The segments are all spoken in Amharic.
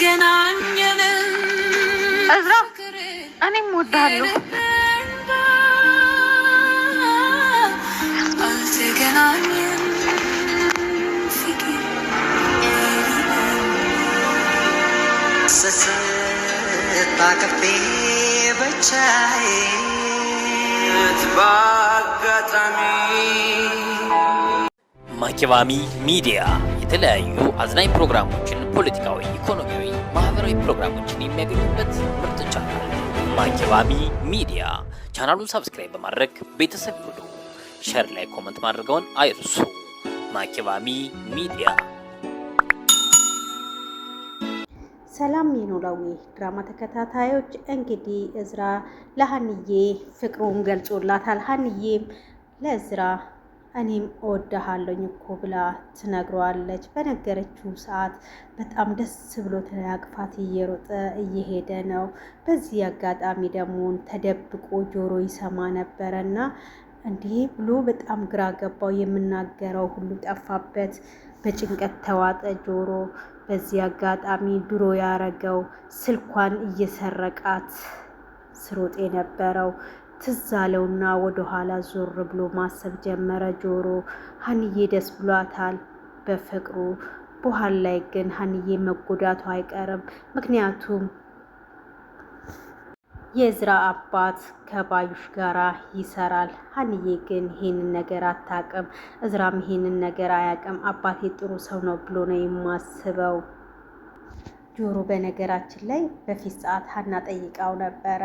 አልተገናኘንም። እዝራ፣ እኔም እወድሃለሁ። አልተገናኘንም ፍቅር። ስስት አቅፌ ብቻዬን በአጋጣሚ። ማኪባሚ ሚዲያ የተለያዩ አዝናኝ ፕሮግራሞችን፣ ፖለቲካዊ፣ ኢኮኖሚያዊ፣ ማህበራዊ ፕሮግራሞችን የሚያገኙበት ምርጥ ቻናል ማኪባሚ ሚዲያ። ቻናሉን subscribe በማድረግ ቤተሰብ ይሁኑ። Share፣ like፣ comment ማድረግዎን አይርሱ። ማኪባሚ ሚዲያ። ሰላም የኖላዊ ድራማ ተከታታዮች፣ እንግዲህ እዝራ ለሀንዬ ፍቅሩን ገልጾላታል። ሀንዬም ለእዝራ እኔም እወድሃለሁኝ እኮ ብላ ትነግረዋለች። በነገረችው ሰዓት በጣም ደስ ብሎ ተያቅፋት እየሮጠ እየሄደ ነው። በዚህ አጋጣሚ ደግሞ ተደብቆ ጆሮ ይሰማ ነበረና እንዲህ ብሎ በጣም ግራ ገባው። የምናገረው ሁሉ ጠፋበት። በጭንቀት ተዋጠ ጆሮ። በዚህ አጋጣሚ ድሮ ያረገው ስልኳን እየሰረቃት ስሮጥ የነበረው ትዝ አለውና ወደኋላ ዞር ብሎ ማሰብ ጀመረ ጆሮ። ሀንዬ ደስ ብሏታል በፍቅሩ። በኋላ ላይ ግን ሀንዬ መጎዳቱ አይቀርም። ምክንያቱም የዝራ አባት ከባዩሽ ጋራ ይሰራል። ሀንዬ ግን ይሄንን ነገር አታውቅም፣ እዝራም ይሄንን ነገር አያውቅም። አባቴ ጥሩ ሰው ነው ብሎ ነው የማስበው። ጆሮ በነገራችን ላይ በፊት ሰዓት ሀና ጠይቃው ነበረ።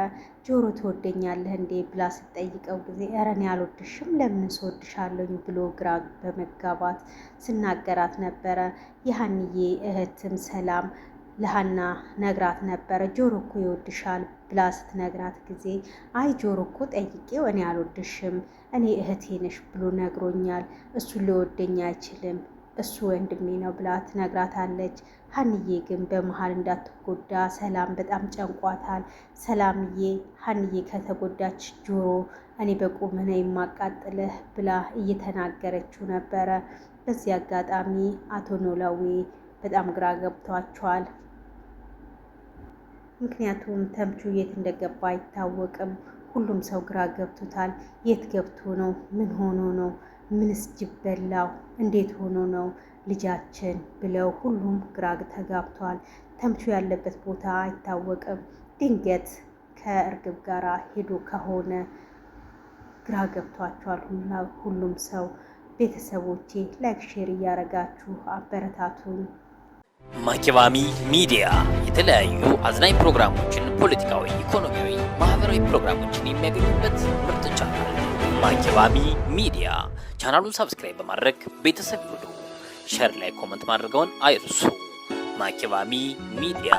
ጆሮ ትወደኛለህ እንዴ ብላ ስትጠይቀው ጊዜ ኧረ እኔ አልወድሽም፣ ለምን ስወድሻለሁኝ ብሎ ግራ በመጋባት ስናገራት ነበረ። የሀንዬ እህትም ሰላም ለሀና ነግራት ነበረ። ጆሮ እኮ ይወድሻል ብላ ስትነግራት ጊዜ አይ ጆሮ እኮ ጠይቄው እኔ አልወድሽም፣ እኔ እህቴ ነሽ ብሎ ነግሮኛል፣ እሱ ሊወደኝ አይችልም፣ እሱ ወንድሜ ነው ብላ ትነግራታለች። ሀንዬ ግን በመሀል እንዳትጎዳ ሰላም በጣም ጨንቋታል። ሰላምዬ ሀንዬ ከተጎዳች ጆሮ እኔ በቁምህ ነው የማቃጥልህ ብላ እየተናገረችው ነበረ። በዚህ አጋጣሚ አቶ ኖላዊ በጣም ግራ ገብቷቸዋል። ምክንያቱም ተምቹ የት እንደገባ አይታወቅም። ሁሉም ሰው ግራ ገብቶታል። የት ገብቶ ነው? ምን ሆኖ ነው? ምንስ ጅብ በላው? እንዴት ሆኖ ነው ልጃችን ብለው ሁሉም ግራ ተጋብቷል። ተምቹ ያለበት ቦታ አይታወቅም። ድንገት ከእርግብ ጋር ሄዶ ከሆነ ግራ ገብቷቸዋል ሁሉም ሰው። ቤተሰቦቼ like፣ share እያረጋችሁ አበረታቱን። ማኪባሚ ሚዲያ የተለያዩ አዝናኝ ፕሮግራሞችን፣ ፖለቲካዊ፣ ኢኮኖሚያዊ፣ ማህበራዊ ፕሮግራሞችን የሚያገኙበት ምርጥ ቻናል ማኪባሚ ሚዲያ። ቻናሉን subscribe በማድረግ ቤተሰብ ይሁኑ። Share፣ like፣ comment ማድረግዎን አይርሱ። ማኪባሚ ሚዲያ።